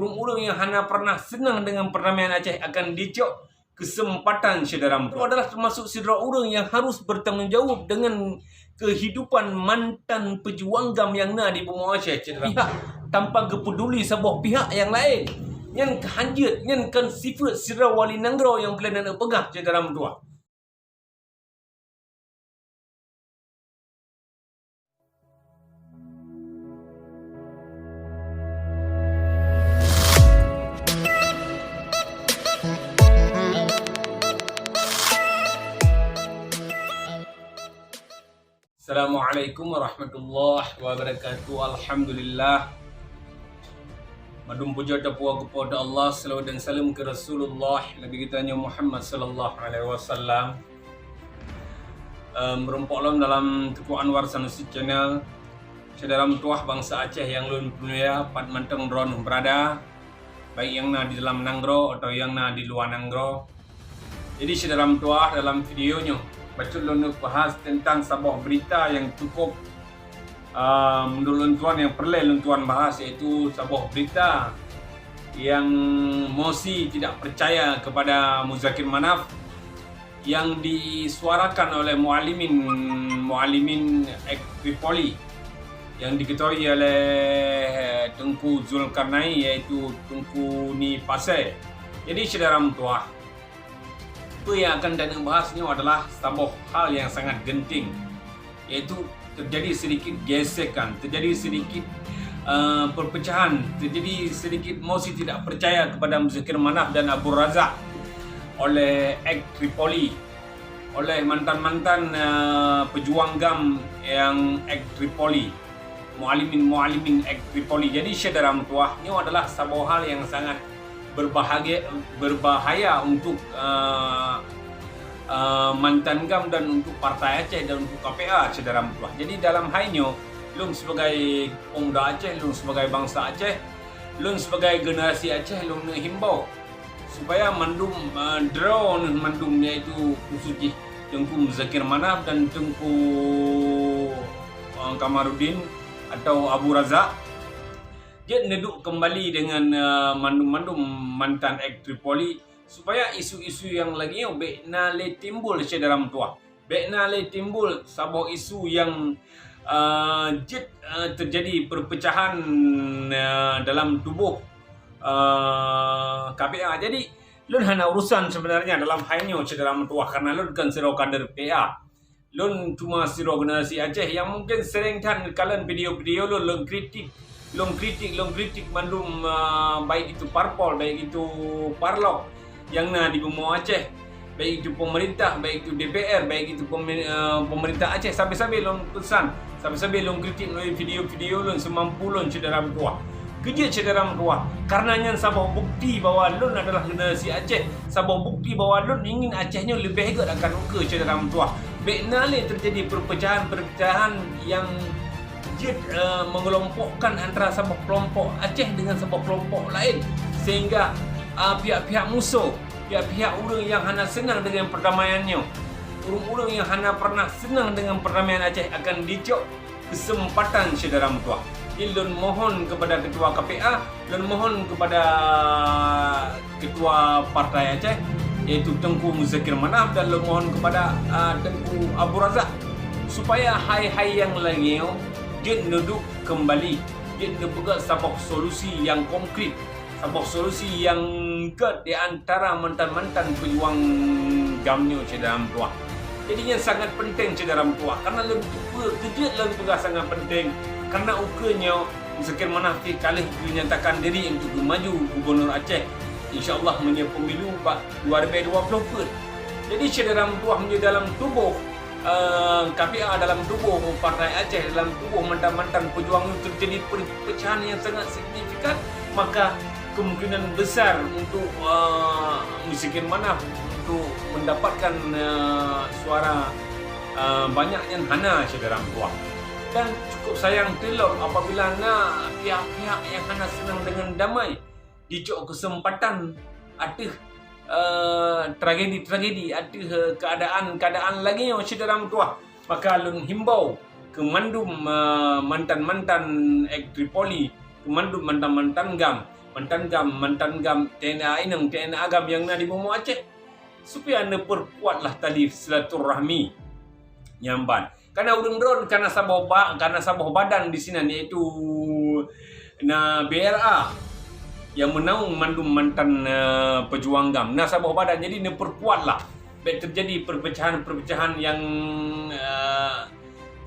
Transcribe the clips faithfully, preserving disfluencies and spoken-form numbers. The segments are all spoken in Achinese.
Ureuëng-ureuëng nyang hana pernah seunang deungon peurdamaian Aceh akan jicok keuseumpatan syedara meutuah. Adalah teumasuk sidroe ureuëng nyang harôh beutanggung jaweueb deungon keuhidupan mantan peujuang GAM nyang na di bumoe Aceh, syedara. Pihak tanpa geupeuduli saboh pihak nyang laén. Nyan ka hanjeuet, nyan kon sifeuet sidroe wali nanggroe nyang peureulée neupeugah, syedara meutuah. Assalamualaikum warahmatullahi wabarakatuh. Alhamdulillah. Mandum puja tapuwoe keu Po teu Allah, selawat dan saleuem keu Rasulullah, Nabi geutanyoe Muhammad sallallahu alaihi wasallam. Em, meurumpok lom dalam Teuku Anwar Sanusi Channel. Syedara meutuah bansa Aceh nyang lôn peumulia, pat mantong droeneuh beurada, baik nyang na di dalam nanggroe atawa nyang na di luwa nanggroe. Jadi, syedara meutuah, dalam video nyoe, bacut lôn neuk bahas teuntang saboh beurita nyang cukup, ah, meunurot lôn tuan nyang peureulée lôn tuan bahas, yaitu saboh beurita nyang Mosi tidak percaya kepada Muzakir Manaf yang disuarakan oleh Mualimin, Mualimin ex Tripoli yang diketahui oleh Teungku Zulkarnain, yaitu Teungku Ni Pasai. Jadi, syedara meutuah, peue nyang akan taneuk bahas nyoe adalah saboh hal nyang sangat genting, yaitu terjadi sedikit gesekan, terjadi sedikit, eh, perpecahan, terjadi sedikit Mosi tidak percaya kepada Muzakir Manaf dan Abu Razak oleh ex Tripoli, oleh mantan-mantan, eh, pejuang GAM nyang ex Tripoli. Mualimin-mualimin ex Tripoli. Jadi, syedara meutuah, nyoe adalah saboh hal nyang sangat berbahagia, berbahaya untuk, eh, eh, mantan GAM dan untuk Partai Aceh dan untuk K P A, syedara meutuah. Jadi, dalam hai nyoe, lôn sebagai pemuda Aceh, lôn sebagai bansa Aceh, lôn sebagai generasi Aceh, lôn neuhimbau supaya mandum, eh, droeneuh mandum, yaitu khusus jih Teungku Muzakir Manaf dan Teungku, eh, Kamarudin atau Abu Razak, jeuet neuduek keumbali deungon, eh, mandum-mandum mantan ex Tripoli, supaya isu-isu nyang lagée nyoe bék na lé timbul, syedara meutuah. Bék na lé timbul saboh isu nyang, eh, jeuet, eh, terjadi perpecahan, eh, dalam tuboh, eh, K P A. Jadi, lôn hana urusan sebenarnya dalam hai nyoe, syedara meutuah, karena lôn kon sidroe kader P A. Lôn cuma sidroe generasi Aceh nyang mungkin sering that kalon video-video lôn, lôn kritik, lôn kritik, lôn kritik mandum, eh, baik itu parpol, baik itu parlok nyang na di bumoe Aceh, baik itu pemerintah, baik itu D P R, baik itu pemi-, eh, pemerintah Aceh, sabe-sabe lôn peusan, sabe-sabe lôn kritik melalui video-video lôn seumampu lôn, syedara meutuah. Keu jeuet, syedara meutuah, karena nyan saboh bukti bahwa lôn adalah generasi Aceh, saboh bukti bahwa lôn ingin Aceh nyoe leubeh gét akan ukeue, syedara meutuah. Bék na lé terjadi perpecahan-perpecahan nyang jeuet, eh, mengelompokkan antara saboh kelompok Aceh dengan saboh kelompok laén, sehingga, ah, pihak-pihak musoh, pihak-pihak ureuëng nyang hana seunang deungon perdamaian nyoe, ureuëng-ureuëng nyang hana pernah seunang deungon perdamaian Aceh akan jicok keuseumpatan, syedara meutuah. Jadi, lôn mohon keupada Keutua K P A, lôn mohon keupada Keutua Partai Aceh, yaitu Teungku Muzakir Manaf, dan lôn mohon keupada, a, Teungku Abu Razak, supaya hai-hai nyang lagée nyoe jeuet neuduek keumbali, jeuet neupeugét saboh solusi nyang konkret, saboh solusi nyang gét di antara mantan-mantan peujuang GAM nyoe, syedara meutuah. Jadi, nyan sangat penting, syedara meutuah, karena lôn teupeue, keu jeuet lôn peugah sangat penting, karena ukeue nyoe Muzakir Manaf ka lheueh geunyatakan diri untuk geumaju gubunur Aceh, insya Allah, meunyoe pemilu bak dua ribu dua puluh peuet. Jadi, syedara meutuah, meunyoe dalam tuboh, eh, K P A, dalam tuboh Partai Aceh, dalam tuboh mantan-mantan peujuang nyoe terjadi perpecahan nyang sangat signifikan, maka kemungkinan besar untuk, eh, Muzakir Manaf untuk mendapatkan, eh, suara, eh, banyak nyan hana, syedara meutuah. Dan cukup sayang teulom apabila na pihak-pihak nyang hana seunang deungon damai jicok keuseumpatan ateueh, eh, tragedi-tragedi, ateueh, eh, keuadaan-keuadaan lagée nyoe, syedara meutuah. Maka lôn himbau keu mandum, eh, mantan-mantan ex Tripoli, keu mandum mantan-mantan GAM, mantan GAM, mantan GAM, T N A inong, T N A GAM nyang na di bumoe Aceh, supaya neupeukuatlah tali silaturahmi nyan ban. Kana ureuëng droe kana saboh ba-, kana saboh badan di sinan, yaitu na B R A nyang meunaung mandum mantan, eh, peujuang GAM. Na saboh badan, jadi neupeukuatlah. Bék teujadi perpecahan-perpecahan nyang, eh,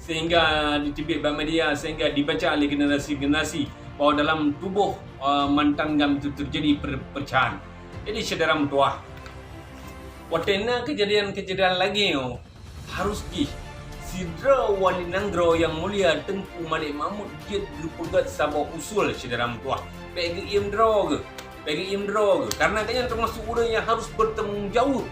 sehingga diteubiet bak media, sehingga dibaca lé generasi-generasi bahwa dalam tuboh, eh, mantan GAM itu teujadi perpecahan. Jadi, syedara meutuwah, watée na keujadian-keujadian lagée nyoe, harôh jih sidroe wali nanggroe nyang mulia Teungku Malik Mahmud jeuet geupeugét saboh usul, syedara meutuwah. Bék geuiem droe geuh. Bék geuiem droe geuh. Karena gobnyan teumasuk ureuëng nyang harôh bertanggung jaweueb.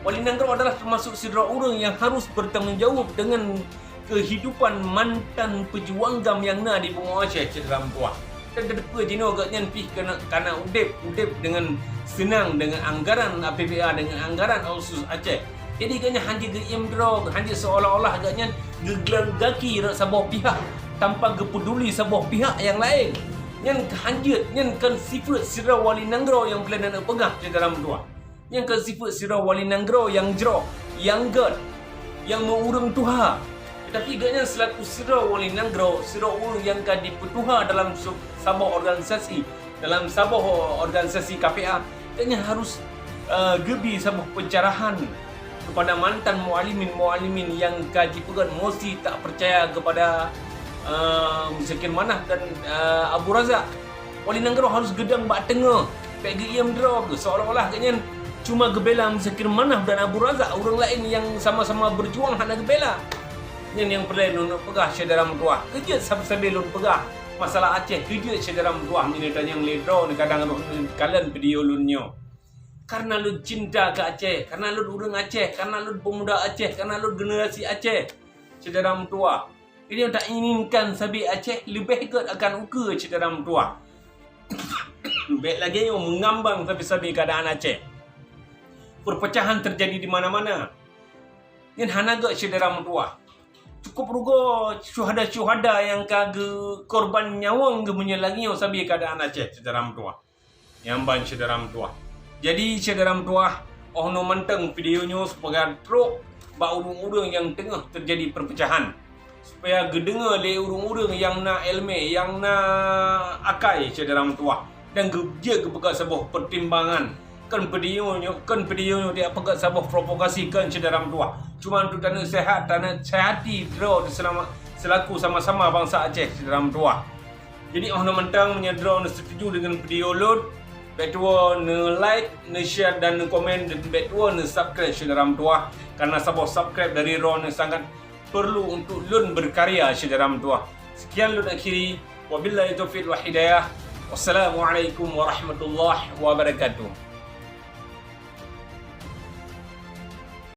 Wali nanggroe adalah teumasuk sidroe ureuëng nyang harôh bertanggung jaweueb deungon keuhidupan mantan peujuang GAM nyang na di bumoe Aceh, syedara meutuwah. Dan teupeue jinoe gobnyan pih kana, kana udeb, udeb deungon seunang deungon anggaran A P B A, deungon anggaran Otsus Aceh. Jadi gobnyan hana geuiem droe, hana seolah-olah gobnyan geuglang gaki rot saboh pihak tanpa geupeuduli saboh pihak nyang laén. Nyan hana jeuet, nyan kon sifeuet sidroe wali nanggroe nyang peureulée neupeugah, syedara meutuwah. Nyan kon sifeuet sidroe wali nanggroe nyang jroh, nyang gét, nyang meu-ureuëng tuha. Tetapi gobnyan seulaku sidroe wali nanggroe, sidroe ureuëng nyang ka jipeutuha dalam su-, saboh organisasi, dalam saboh organisasi K P A, gobnyan harôh, eh, geubi saboh pencerahan kepada mantan mualimin-mualimin nyang ka jipeugét mosi tak percaya kepada, eh, Muzakir Manaf dan, eh, Abu Razak. Wali nanggroe harôh geudong bak teungoh, bék geuiem droe geuh, seolah-olah gobnyan cuma geubela Muzakir Manaf dan Abu Razak, ureuëng laén nyang sama-sama berjuang hana geubela. Nyan nyang peureulée lôn peugah, syedara meutuwah. Keujeuet sabe-sabe lôn peugah masalah Aceh, keujeuet syedara meutuwah, meunyoe tanyong lé droeneuh kadang droeneuh kalon video lôn nyoe. Karena lôn cinta keu Aceh, karena lôn ureuëng Aceh, karena lôn pemuda Aceh, karena lôn generasi Aceh, syedara meutuwah. Jadi, tak inginkan sabe Aceh leubeh gét akan ukeue, syedara meutuwah. Bék lagée nyoe meungambang sabe-sabe keuadaan Aceh. Perpecahan terjadi di mana-mana. Nyan hana gét, syedara meutuwah. Cukup rugoe syuhada-syuhada nyang ka geukorban nyawöng geuh meunyoe lagée nyoe sabe keuadaan Aceh, syedara meutuwah. Nyan ban, syedara meutuwah. Jadi, syedara meutuwah, 'oh noe mantong video nyoe sebagai trok bak ureuëng-ureuëng nyang teungoh teujadi perpecahan, supaya geudeungoe lé ureuëng-ureuëng nyang na iéleumé, nyang na akai, syedara meutuwah, dan geu-, jeuet geupeugah saboh peutimbangan. Kon video nyoe, kon video nyoe dipeugah saboh provokasi, kon, syedara meutuwah. Cuma untuk taneusehat, taneusehati droe seulama-, seulaku sama-sama bansa Aceh, syedara meutuwah. Jadi, 'oh noe mantong, meunyoe droeneuh seutuju deungon video lôn, bék tuwoe neu-like, neu-share dan neukomen, dan bék tuwoe neu-subscribe, syedara meutuwah. Karena saboh subscribe dari droeneuh sangat perlu untuk lôn berkarya, syedara meutuwah. Sekian lôn akhiri. Wabillahi taufiq wal hidayah. Wassalamualaikum warahmatullahi wabarakatuh.